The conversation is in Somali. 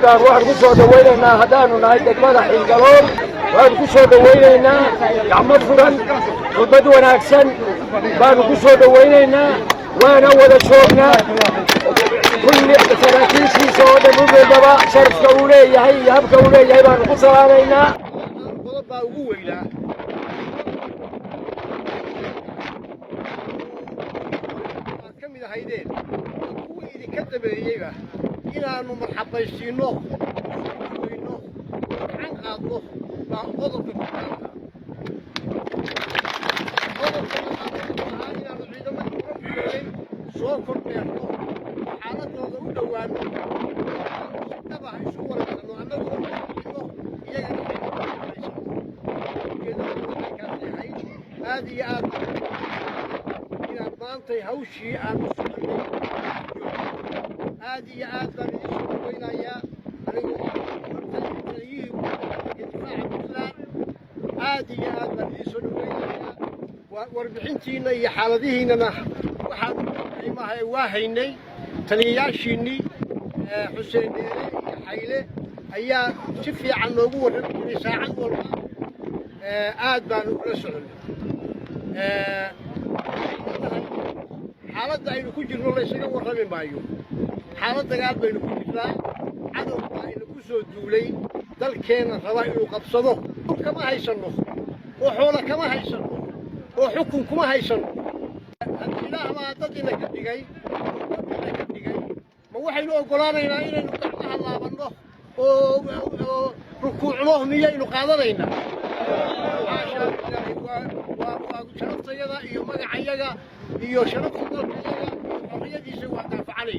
Baan waxaan ku soo dhawaynaynaa, haddaanu nahay degmada Xingalool, waxaanu ku soo dhawaynaynaa gacmo furan, khudbad wanaagsan baanu ku soo dhawaynaynaa, waana wada joognaa. Kulli saraakiishiisa oo dhan, mid walbaba sharafka uu leeyahay iyo habka uu leeyahay baanu ku salaamaynaa. Qodob baa ugu weynaa. Aad ka mid ahaydeen kuwii idinka dameeyeyba inaannu marxabaysiinno, weyno, gacan qaadno baa qodobka ku ahaa. Qodobka labaad wuxuu ahaa inaannu ciidamadii uga fuulay soo kormeerno, xaaladooda u dhowaanno, si dhab ah isu waraysanno, annaguna warbixinno, iyagana aynu. Ujeedaduna waxay kaasi ahayd aad iyo aad inaan maantay hawshii aan u soconnay. Aad iyo aad baan idiin soo dhawaynayaa anigoo ah taliyihii difaaca Puntland. Aad iyo aad baan idiin soo dhawaynayaa. Warbixintiinna iyo xaaladihiinnana waxaan qiimaha waa haynay. Taliyayaashiinnii Xuseen Dheere iyo Xayle ayaa si fiican noogu warrami jiray saacad walba. Aad baanu ula soconnay. Xaaladda aynu ku jirno laysaga warrami maayo. Xaalad dagaal baynu ku jirnaa. Cadow baa aynu ku soo duulay, dalkeenna raba inuu qabsado. Dhul kama haysanno oo xoola kama haysanno oo xukun kuma haysanno. Haddii Ilaah baa dad ina ka dhigay, dad ina ka dhigay, ma waxaynu oggolaanaynaa inaynu gacmaha laabanno oo rukuucno? Miyaynu qaadanaynaa? Xaashaa lilaahi. Waa sharaftayada iyo magacayaga iyo sharafta dalkayaga iyo xorriyadiisa waa daafacanayna.